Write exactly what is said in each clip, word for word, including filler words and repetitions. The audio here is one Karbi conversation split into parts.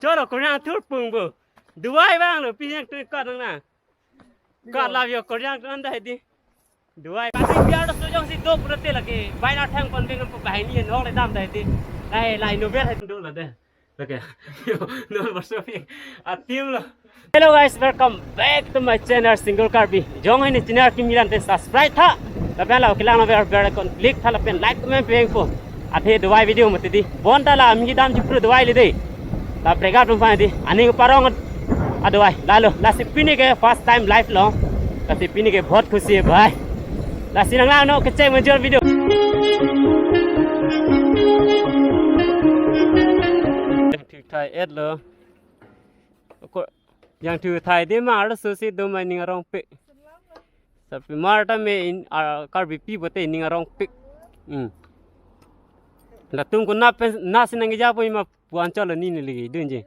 Choro, Korean thur pung bo. Dubai bang lo, pi yang tu kat nang na. Kat la yo Korean tu anda hedi. Dubai. Pati biar do sujong si dok berarti lake. Bai na thang pon beng po bahini nok le dam da hedi. Lai lai no ber hedi do la de. Okay. Yo, no, bosok pik. Atim lo. Hello guys, welcome back to my channel Single Karbi. Jong hini channel kimi ran te subscribe tha. Lapen la kelang na bell icon click tha lapen like comment peng po. Athe Dubai video mati di. Bonta la ami dam chipru Dubai le de. La break up tum pa di. Aning parong a Dubai. Lalo, lasi pini ke first time live lo. Lasi pini ke bahut khushi hai bhai. Lasi nang lang no kecheng major video. Thik thai et lo. Ko yang thu thai de ma arloso si do mai ning arong pik. Sapi mar ta me in, ah, Karbipi bote ning arong pik. Hmm. Latum ko na pen na sinang ja po ima puan cholo ni ni lagi dunji.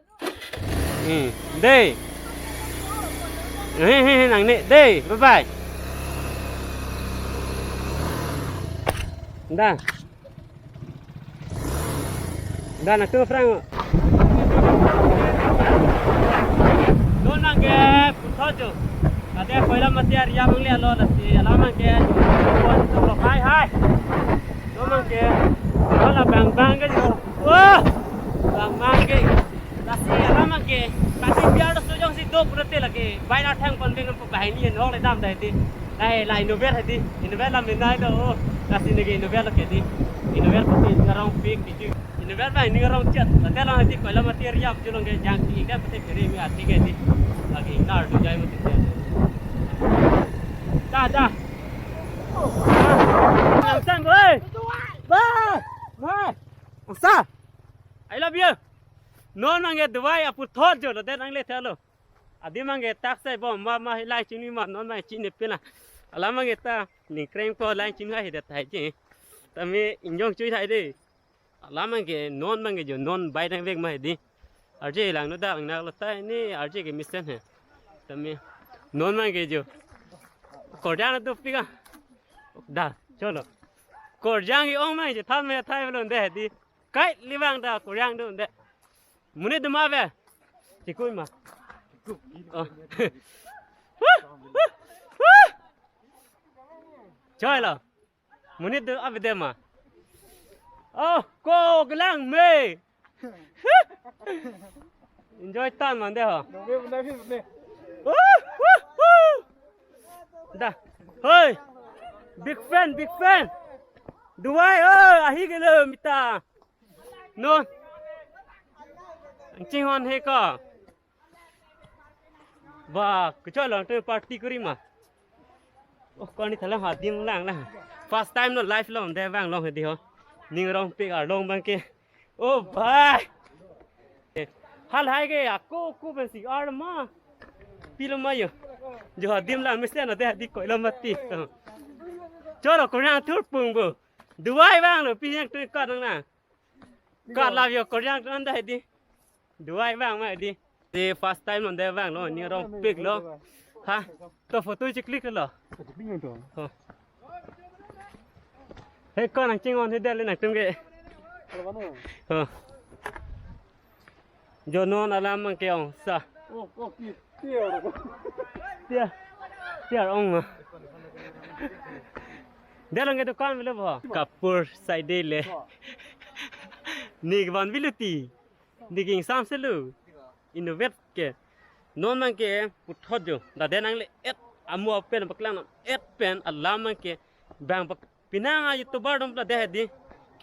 Hmm. De. He he he nang ne de. Bye bye. Da. Da na tu frang. Don nang ke puthot jo. Kade koila mati area bang le alo lasi alam nang ke. Don nang ke. Don nang ke. Ala bang bang ke jo. Wah. Bang bang ke. Lasi alam nang ke. Pati biar do sujong si dok berarti lake. Bai na thang pon beng po bahini nok le dam da hedi. Lai lai no ber hedi. Inover lam minai do. Lasi nege inover lo ke di. Inover pati ning arong pik di. Inover ba ning arong chat. Late lang hedi koila mati riap julong ke jang ti ingda pati kiri mi ati ke di. Lagi ingnar do jai mati. Da da. Sang boy. Bye. Bye. Usa. I love you. Non nang ke Dubai aputhot jo lo den ang le thalo. Adim nang ke tak sai bom ma ma lai chini ma non ma chini pina. Alam nang ke ta ning kreng po lai chini hai de tai ji. Tame ingjong chui thai de. Alam nang ke non nang ke jo non bai nang vek ma di. Arje lang no da ang na lo tai ni arje ke mesen he. Tame non nang ke jo. Korjang do pika. Da, cholo. Korjang i ong ma je than me thai lo de di. Kai libang da Korean do de. Muni duma ve. Chikui ma. Oh. Choi lo. Muni do ave de ma. Oh, ko gelang me. Enjoy tan man de ho. Woo, woo, woo. Da. Hoi. Big fan, big fan. Dubai, oh, ahi gelo mita. No. Ang chinghon he ko. Ba, kuchoi long tu party kuri ma. Oh, koni thalang ha dim lang lang. First time no live long de bang long he di ho. Ning rong pik arlong bang ke. Oh, bhai. Hal hai ke ako ko ben si ar ma. Pilo ma yo. Jo ha dim lang mesen no de di koila mati. Choro Korean thur pung bo. Dubai bang lo pi yang tu kat nang na. Kat la yo Korean tu anda di. Dubai bang ma di. Di first time non de bang lo ning rong pik lo. Ha? To photo chiklik lo. Ho. He kon ang chinghon he del nang tum ke. Ho. Jo non alam mang ke ong sa. Tia. Tia ong ma. Del ang ke dukan bele bo. Kapur side le. Ni van biluti. Ni king sam selu. Innovet ke. Non mang ke puthot jo. Da den ang le et amu apen paklang et pen alam mang ke. Bang pak pinang a YouTuber dom pla deh di.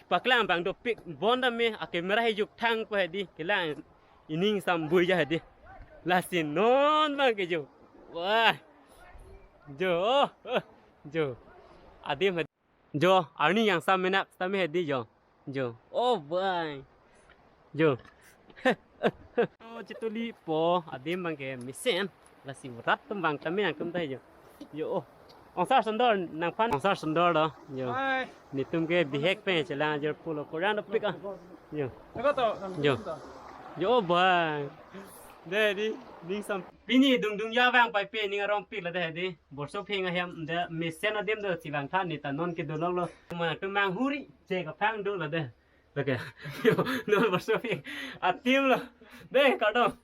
Paklang bang dopik bonda me a camera he juk thang ko he di. Kelang ining sam bui ja he di. Lasi non bang ke jo. Wah. Jo. Oh, oh, jo. Adim he. Jo, arni yang sam menak sam he di jo. Jo. Oh, bhai. Jo. Oh, chituli po adim bang ke mesen. Lasi rat tum bang tame nang tum ta jo. Jo, oh. Ongsar sundor nang phan ongsar sundor do. Jo. Hai. Nitum ke bihek pen chelang jer pulo Korean dopik ah. Jo. Ego to. Jo. Jo, oh, bhai. De di ning sam. Pini dung dung ya bang pai pe ning arong pik la de di. Bosok pheng ahem de mesen adim do chibang than ni ta non ke dolok lo. Ma tum mang huri che ka phang do la de. Okay. Yo, non barsopik a-team lo. Dei, kardom.